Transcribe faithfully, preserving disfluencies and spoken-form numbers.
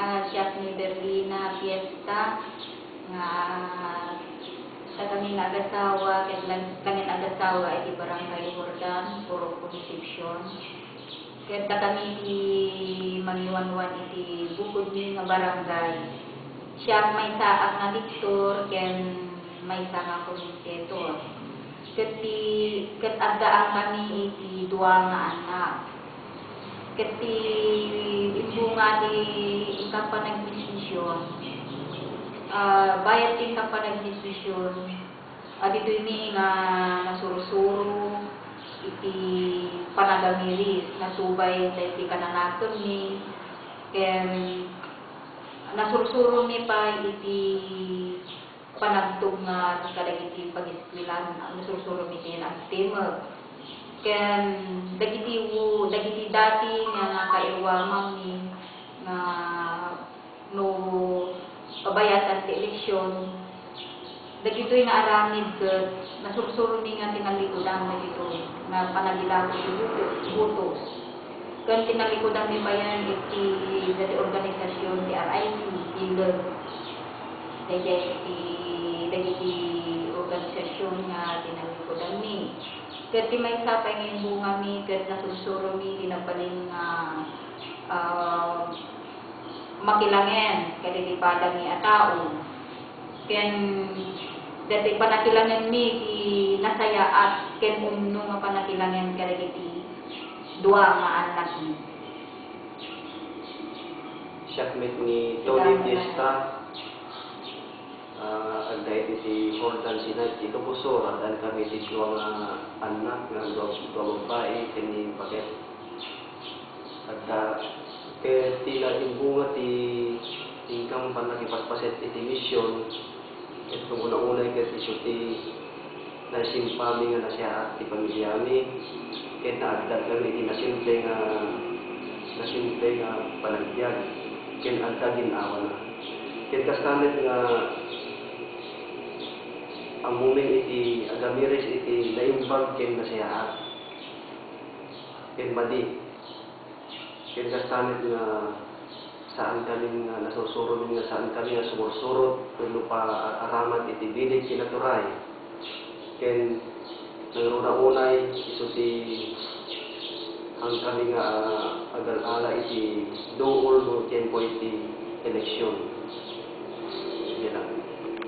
Ah, siak ni Berlina Fiesta, nga dakami nga agasawa, ket lang-, langin agasawa iti Barangay Jordan, Purok Concepcion. Ket dakami ti mangiwanwan iti bukodmi nga barangay. Siak maysaak nga Victor, ken maysa nga Concepcion. Ket ti, ket addaan kami iti dua nga anak. Ket ti imbunga ti inkam panagmismision, ah, bayat ti inkam panagmismision, ah, ditoymi nga nasursuro iti panagamiris, nasubay daydi kananakemmi, ken nasursuromi pay iti panagtugna kadagiti pag-eskuelan, nasursuromi ti nagtimek. Ken dagiti u-, dagiti dati nga nakairuamangmi nga no pabayatan ti eleksyon, dagitoy nga aramid ket nasursuromi nga tinallikudan dagitoy nga panagilako ti buto-, butos. Ken tinallikudanmi payen iti dati organisasyon ti R I C, ti leng. Daydiay ti dagiti organisasyon nga tinallikudanmi. Ket ti maysa pay nga imbungami ket nasursuromi ti nabalin nga, ah, makilangen kadagiti padami a tao. Ken daytoy panakilangenmi ti nasayaat ken umno nga panakilangen kadagiti dua nga annakmi. Siak met ni Tony Fiesta, ah, agda iti Jordan Sinai, ti Ilocos Sur, addaan kami ti dua nga annak nga dua, dua babbai ken ni baket. Adda, ket ti naimbunga ti inkam pannakipaspaset iti mision, ket no una-unay ket isu ti naisimpami nga nasayaat ti pamiliami, ket naaddatkami iti nasimple nga, nasimple nga panagbiag, ken adda gin-awana. Ket kasta met nga ammoming iti agamiris iti naimbag ken nasayaat, ken madi. Ket kasta met nga saan kami nga nasursuromi nga saan kami nga sumursurot wenno pa-, aramat iti bileg ti naturay. Ken nangruna-unay isu ti saan kami nga, ah, agal-ala iti duol no tiempo iti eleksyon.